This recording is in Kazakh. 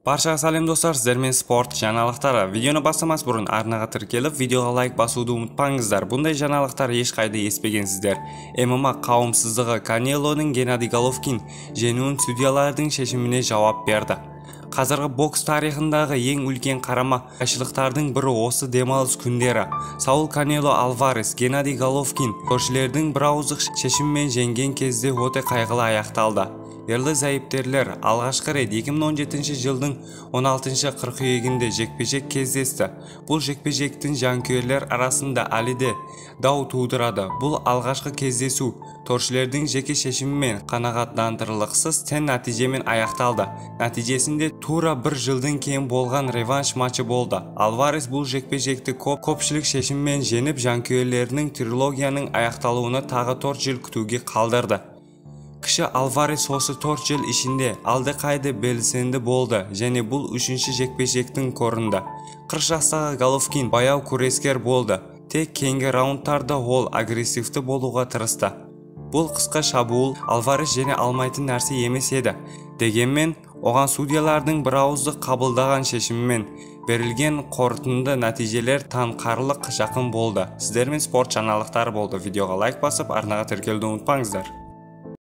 Баршаға сәлем, достар, сіздермен спорт жаңалықтары. Видеоны бастамас бұрын арнаға тіркеліп, видеоға лайк басуды ұмытпаңыздар. Бұндай жаңалықтар ешқайда еспегенсіздер. ММА қауымсыздығы Канелоның Геннадий Головкин жеңуін судьялардың шешіміне жауап берді. Қазіргі бокс тарихындағы ең үлкен қарама қайшылықтардың бірі осы демалыс күндері. Саул Канело Альварес Геннадий Головкин көршілердің бірауыздық шешіммен жеңген кезде өте қайғылы аяқталды. Ерлі зайыптерлер алғашқы рет 2017 жылдың 16 қыркүйегінде жекпе-жек кездесті. Бұл жекпе-жектің жанкүйерлер арасында әлі де дау тудырады. Бұл алғашқы кездесу торшілердің жеке шешімімен қанағаттандырылықсыз тең нәтижемен аяқталды. Нәтижесінде тура бір жылдан кейін болған реванш матчы болды. Альварес бұл жекпе-жекті көпшілік шешіммен жеңіп, жанкүйерлерінің трилогияның аяқталуына тағы 4 жыл күтуге қалдырды. Кіші Альварес осы 4 жыл ішінде әлдеқайда белсенді болды және бұл үшінші жекпе-жектің көрінді. 40 жастағы Головкин баяу күрескер болды. Тек кейінгі раундтарда ол агрессивті болуға тырысты. Бұл қысқа шабуыл Альварес жеңе алмайтын нәрсе емес еді. Дегенмен, оған судьялардың бірауыздық қабылдаған шешімімен берілген қорытынды нәтижелер таңқарлық жақын болды. Сіздермен спорт жаңалықтары болды. Видеоға лайк басып, арнаға тіркелуді ұмытпаңыздар.